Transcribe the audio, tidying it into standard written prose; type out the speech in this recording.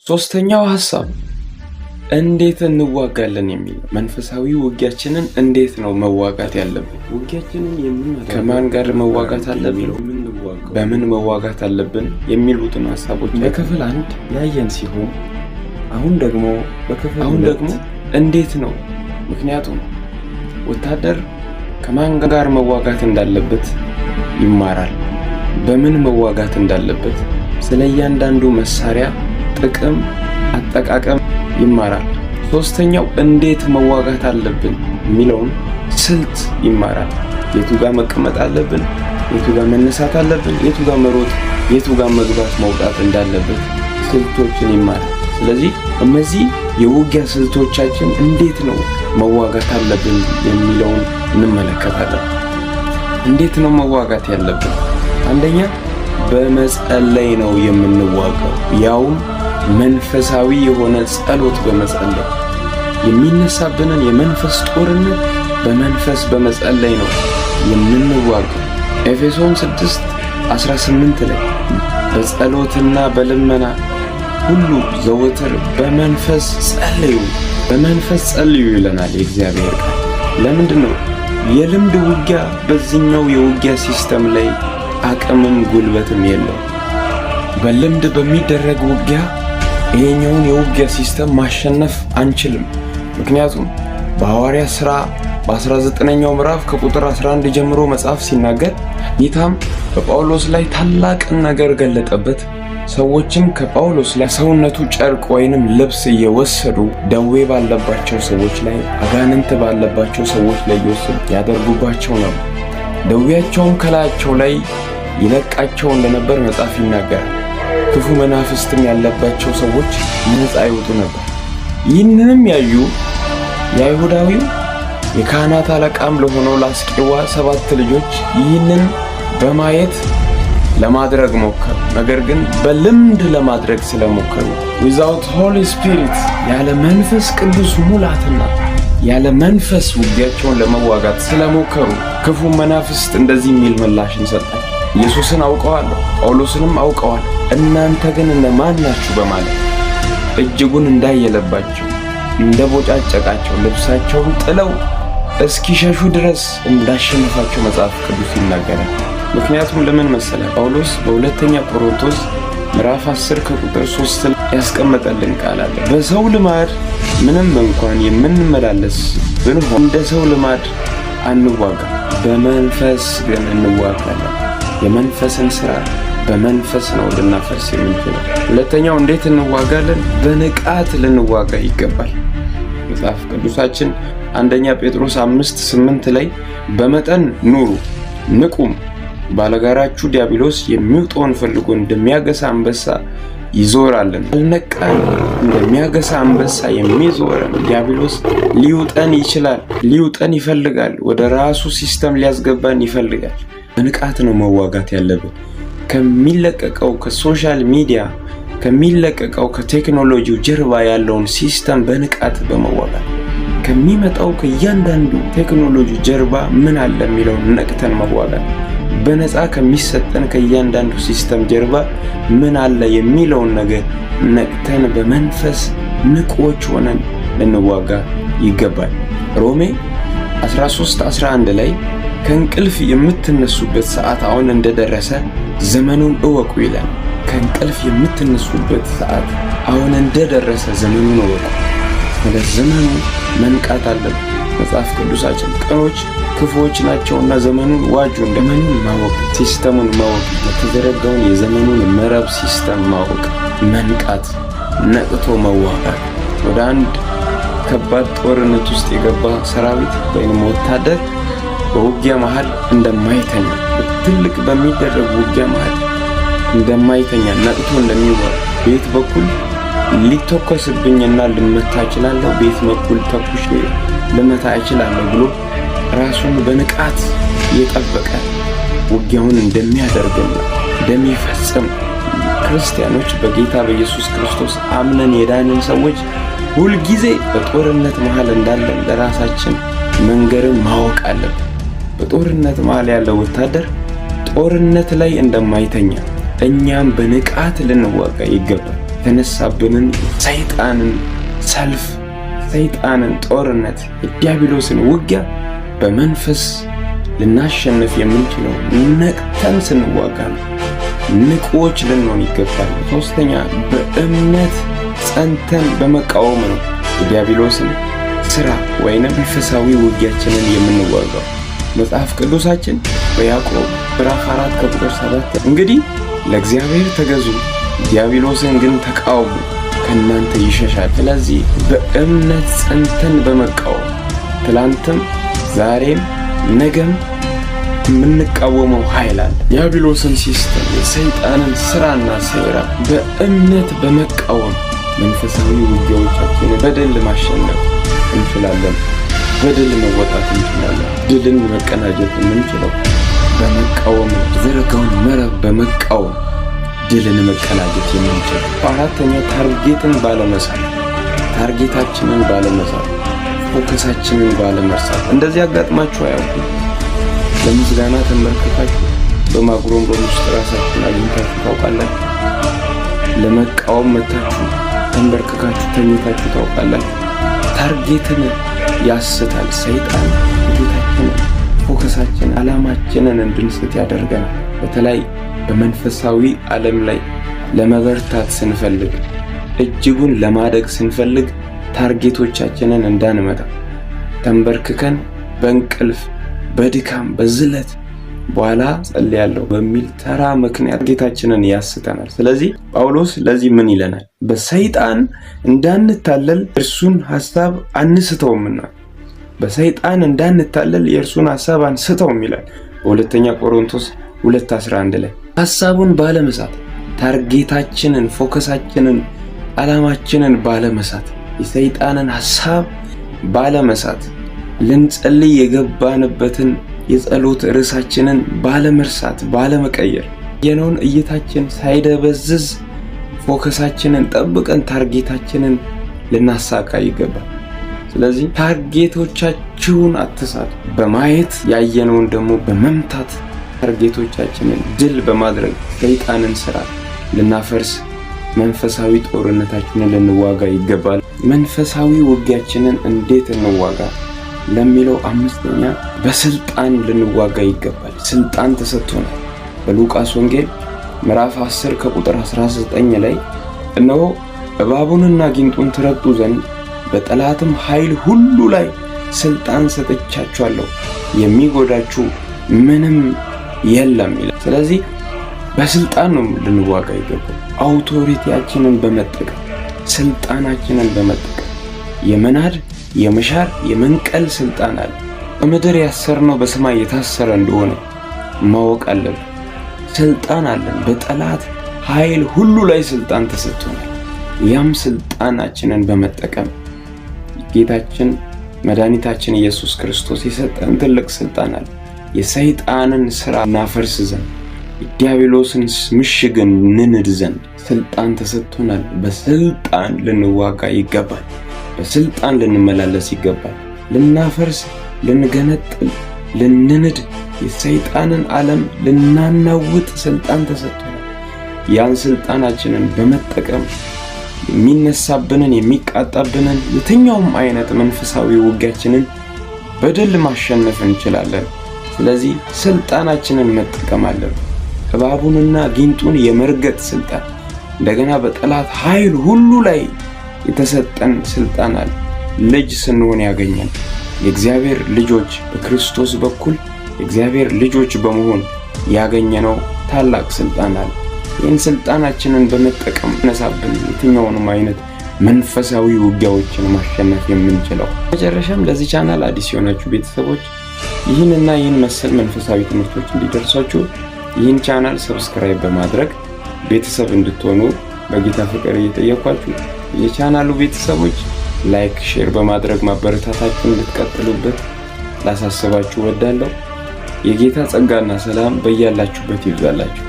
ሶስተኛው ሀሳብ እንዴት እንዋጋለን የሚል ነው። መንፈሳዊ ውጊያችንን እንዴት ነው መዋጋት ያለብን? ውጊያችንን የምናደርገው ከማን ጋር መዋጋት አለብን? የምንዋጋው በምን መዋጋት አለብን? የሚሉትን ሀሳቦች በክፍል አንድ ያየን ሲሆን አሁን ደግሞ በክፍል አሁን ሁለት ደግሞ እንዴት ነው? ምክንያቱም ወታደር ከማን ጋር መዋጋት እንዳለበት ይማራል። በምን መዋጋት እንዳለበት፣ ስለ እያንዳንዱ መሳሪያ ጥቅም፣ አጠቃቀም ይማራል። ሶስተኛው እንዴት መዋጋት አለብን የሚለውን ስልት ይማራል። የቱ ጋር መቀመጥ አለብን፣ የቱ ጋር መነሳት አለብን፣ የቱ ጋር መሮጥ፣ የቱ ጋር መግባት መውጣት እንዳለበት ስልቶችን ይማራል። ስለዚህ እነዚህ የውጊያ ስልቶቻችን እንዴት ነው መዋጋት አለብን የሚለውን እንመለከታለን። እንዴት ነው መዋጋት ያለብን? አንደኛ በመጸለይ ነው የምንዋጋው፣ ያውም መንፈሳዊ የሆነ ጸሎት በመጸለይ። የሚነሳብንን የመንፈስ ጦርነት በመንፈስ በመጸለይ ነው የምንዋጋው። ኤፌሶን 6 18 ላይ በጸሎትና በልመና ሁሉ ዘወትር በመንፈስ ጸልዩ፣ በመንፈስ ጸልዩ ይለናል የእግዚአብሔር ቃል። ለምንድን ነው የልምድ ውጊያ በዚህኛው የውጊያ system ላይ አቅምም ጉልበትም የለውም። በልምድ በሚደረግ ውጊያ ይሄኛውን የውጊያ system ማሸነፍ አንችልም። ምክንያቱም በሐዋርያ ሥራ በ19ኛው ምዕራፍ ከቁጥር 11 ጀምሮ መጽሐፍ ሲናገር ጌታም በጳውሎስ ላይ ታላቅን ነገር ገለጠበት። ሰዎችም ከጳውሎስ ላይ ሰውነቱ ጨርቅ ወይንም ልብስ እየወሰዱ ደዌ ባለባቸው ሰዎች ላይ፣ አጋንንት ባለባቸው ሰዎች ላይ እየወሰዱ ያደርጉባቸው ነበር። ደዌያቸውም ከላያቸው ላይ ይለቃቸው እንደነበር መጽሐፍ ይናገራል። ክፉ መናፍስትም ያለባቸው ሰዎች ነፃ ይወጡ ነበር። ይህንንም ያዩ የአይሁዳዊው የካህናት አለቃም ለሆነው ለአስቄዋ ሰባት ልጆች ይህንን በማየት ለማድረግ ሞከሩ። ነገር ግን በልምድ ለማድረግ ስለሞከሩ without Holy Spirit፣ ያለ መንፈስ ቅዱስ ሙላትና ያለ መንፈስ ውጊያቸውን ለመዋጋት ስለሞከሩ ክፉ መናፍስት እንደዚህ የሚል ምላሽን ሰጣቸው። ኢየሱስን አውቀዋለሁ፣ ጳውሎስንም አውቀዋለሁ፣ እናንተ ግን እነማን ናችሁ በማለት እጅጉን እንዳየለባቸው፣ እንደቦጫጨቃቸው፣ ልብሳቸውን ጥለው እስኪሸሹ ድረስ እንዳሸነፋቸው መጽሐፍ ቅዱስ ይናገራል። ምክንያቱም ለምን መሰለ? ጳውሎስ በሁለተኛ ቆሮንቶስ ምዕራፍ 10 ከቁጥር 3 ያስቀመጠልን ቃል አለ። በሰው ልማድ ምንም እንኳን የምንመላለስ ብንሆን እንደ ሰው ልማድ አንዋጋ፣ በመንፈስ ግን እንዋጋለን። የመንፈስን ስራ በመንፈስ ነው ልናፈርስ የምንችለው። ሁለተኛው እንዴት እንዋጋለን? በንቃት ልንዋጋ ይገባል። መጽሐፍ ቅዱሳችን አንደኛ ጴጥሮስ 5:8 ላይ በመጠን ኑሩ፣ ንቁም፣ ባለጋራችሁ ዲያብሎስ የሚውጠውን ፈልጎ እንደሚያገሳ አንበሳ ይዞራልን። አልነቃን እንደሚያገሳ አንበሳ የሚዞረን ዲያብሎስ ሊውጠን ይችላል፣ ሊውጠን ይፈልጋል፣ ወደ ራሱ system ሊያስገባን ይፈልጋል። በንቃት ነው መዋጋት ያለብን። ከሚለቀቀው ከ social media፣ ከሚለቀቀው ከቴክኖሎጂው ጀርባ ያለውን system በንቃት በመዋጋት፣ ከሚመጣው ከእያንዳንዱ ቴክኖሎጂ ጀርባ ምን አለ የሚለውን ነቅተን መዋጋት፣ በነፃ ከሚሰጠን ከእያንዳንዱ system ጀርባ ምን አለ የሚለውን ነገር ነቅተን በመንፈስ ንቁዎች ሆነን ልንዋጋ ይገባል። ሮሜ 13 11 ላይ ከእንቅልፍ የምትነሱበት ሰዓት አሁን እንደደረሰ ዘመኑን እወቁ ይላል። ከእንቅልፍ የምትነሱበት ሰዓት አሁን እንደደረሰ ዘመኑን እወቁ። ስለ ዘመኑ መንቃት አለብን። መጽሐፍ ቅዱሳችን ቀኖች ክፉዎች ናቸውና ዘመኑን ዋጁ። ዘመኑን ማወቅ፣ system ኡን ማወቅ፣ የተዘረጋውን የዘመኑን መረብ system ማወቅ፣ መንቃት፣ ነቅቶ መዋጋት። ወደ አንድ ከባድ ጦርነት ውስጥ የገባ ሰራዊት ወይም ወታደር በውጊያ መሃል እንደማይተኛ፣ ትልቅ በሚደረግ ውጊያ መሃል እንደማይተኛ፣ ነቅቶ እንደሚዋጋ፣ በየት በኩል ሊተኮስብኝና ልመታ እችላለሁ፣ በየት በኩል ተኩሼ ልመታ እችላለሁ ብሎ ራሱን በንቃት የጠበቀ ውጊያውን እንደሚያደርግና እንደሚፈጽም፣ ክርስቲያኖች በጌታ በኢየሱስ ክርስቶስ አምነን የዳንን ሰዎች ሁልጊዜ በጦርነት መሃል እንዳለን ለራሳችን መንገርን ማወቅ አለብን። በጦርነት መሃል ያለው ወታደር ጦርነት ላይ እንደማይተኛ እኛም በንቃት ልንዋጋ ይገባል። የተነሳብንን ሰይጣንን ሰልፍ፣ ሰይጣንን ጦርነት፣ የዲያብሎስን ውጊያ በመንፈስ ልናሸንፍ የምንችለው ነቅተን ስንዋጋ ነው። ንቁዎች ልንሆን ይገባል። ሶስተኛ በእምነት ጸንተን በመቃወም ነው የዲያብሎስን ስራ ወይንም መንፈሳዊ ውጊያችንን የምንዋጋው። መጽሐፍ ቅዱሳችን በያዕቆብ ምዕራፍ 4 ከቁጥር 7 እንግዲህ ለእግዚአብሔር ተገዙ፣ ዲያብሎስን ግን ተቃወሙ፣ ከእናንተ ይሸሻል። ስለዚህ በእምነት ጸንተን በመቃወም ትላንትም ዛሬም ነገም የምንቃወመው ኃይል አለ። ዲያብሎስን system፣ የሰይጣንን ስራና ሴራ በእምነት በመቃወም መንፈሳዊ ውጊያዎቻችንን በድል ማሸነፍ እንችላለን። በድል መወጣት እንችላለን። ድልን መቀናጀት የምንችለው በመቃወም፣ የተዘረጋውን መረብ በመቃወም ድልን መቀናጀት የምንችለው። አራተኛ target ን ባለመሳት፣ target ኣችንን ባለመሳት፣ focus ኣችንን ባለመርሳት። እንደዚህ አጋጥማችሁ አያውቁም? ለምስጋና ተንበርክካችሁ በማጉረምረም ውስጥ ራሳችሁን አግኝታችሁ ታውቃላችሁ? ለመቃወም መታችሁ ተንበርክካችሁ ተኝታችሁ ታውቃላችሁ? Target ን ያስታል ሰይጣን። Target ኣችንን፣ focus ኣችንን፣ ዓላማችንን እንድንስት ያደርገናል። በተለይ በመንፈሳዊ ዓለም ላይ ለመበርታት ስንፈልግ፣ እጅጉን ለማደግ ስንፈልግ target ኦቻችንን እንዳንመታ ተንበርክከን በእንቅልፍ፣ በድካም፣ በዝለት፣ በኋላ ጸልያለሁ በሚል ተራ ምክንያት target ኣችንን ያስተናል። ስለዚህ ጳውሎስ ለዚህ ምን ይለናል? በሰይጣን እንዳንታለል እርሱን ሐሳብ አንስተውምና፣ በሰይጣን እንዳንታለል የእርሱን ሐሳብ አንስተውም ይላል በሁለተኛ ቆሮንቶስ 2:11 ላይ። ሐሳቡን ባለመሳት፣ target ኣችንን፣ focus ኣችንን፣ ዓላማችንን ባለመሳት፣ የሰይጣንን ሐሳብ ባለመሳት፣ ልንጸልይ የገባንበትን የጸሎት ርዕሳችንን ባለመርሳት፣ ባለመቀየር፣ የነውን እይታችን ሳይደበዝዝ focus ኣችንን ጠብቀን target ኣችንን ልናሳካ ይገባል። ስለዚህ target ኦቻችሁን አትሳቱ። በማየት ያየነውን ደግሞ በመምታት target ኦቻችንን ድል በማድረግ ሰይጣንን ስራ ልናፈርስ መንፈሳዊ ጦርነታችንን ልንዋጋ ይገባል። መንፈሳዊ ውጊያችንን እንዴት እንዋጋ ለሚለው አምስተኛ በስልጣን ልንዋጋ ይገባል። ስልጣን ተሰጥቶናል። በሉቃስ ወንጌል ምዕራፍ 10 ከቁጥር 19 ላይ እነሆ እባቡንና ጊንጡን ትረግጡ ዘንድ በጠላትም ኃይል ሁሉ ላይ ስልጣን ሰጥቻችኋለሁ፣ የሚጎዳችሁ ምንም የለም ይላል። ስለዚህ በስልጣን ነው ልንዋጋ ይገባል። Authority ያችንን በመጠቀም፣ ስልጣናችንን በመጠቀም የመናድ፣ የመሻር፣ የመንቀል ስልጣን አለ። በምድር ያሰርነው በሰማይ የታሰረ እንደሆነ ማወቅ አለብን። ስልጣን አለን። በጠላት ኃይል ሁሉ ላይ ስልጣን ተሰጥቶናል። ያም ስልጣናችንን በመጠቀም ጌታችን መድኃኒታችን ኢየሱስ ክርስቶስ የሰጠን ትልቅ ስልጣን አለ። የሰይጣንን ስራ እናፈርስ ዘንድ፣ የዲያብሎስን ምሽግ እንንድ ዘንድ ስልጣን ተሰጥቶናል። በስልጣን ልንዋጋ ይገባል። በስልጣን ልንመላለስ ይገባል። ልናፈርስ፣ ልንገነጥል፣ ልንንድ፣ የሰይጣንን ዓለም ልናናውጥ ስልጣን ተሰጥቶናል። ያን ስልጣናችንን በመጠቀም የሚነሳብንን፣ የሚቃጣብንን የትኛውም አይነት መንፈሳዊ ውጊያችንን በድል ማሸነፍ እንችላለን። ስለዚህ ስልጣናችንን መጠቀም አለብን። እባቡንና ጊንጡን የመርገጥ ስልጣን፣ እንደገና በጠላት ኃይል ሁሉ ላይ የተሰጠን ስልጣን አለ። ልጅ ስንሆን ያገኘን፣ የእግዚአብሔር ልጆች፣ በክርስቶስ በኩል የእግዚአብሔር ልጆች በመሆን ያገኘነው ታላቅ ስልጣን አለ። ይህን ስልጣናችንን በመጠቀም ነሳብን የትኛውንም አይነት መንፈሳዊ ውጊያዎችን ማሸነፍ የምንችለው። መጨረሻም ለዚህ ቻናል አዲስ የሆናችሁ ቤተሰቦች ይህንና ይህን መሰል መንፈሳዊ ትምህርቶች እንዲደርሷችሁ ይህን ቻናል subscribe በማድረግ ቤተሰብ እንድትሆኑ በጌታ ፍቅር እየጠየኳችሁ፣ የቻናሉ ቤተሰቦች like፣ share በማድረግ ማበረታታችሁን እንድትቀጥሉበት ላሳስባችሁ እወዳለሁ። የጌታ ጸጋና ሰላም በያላችሁበት ይብዛላችሁ።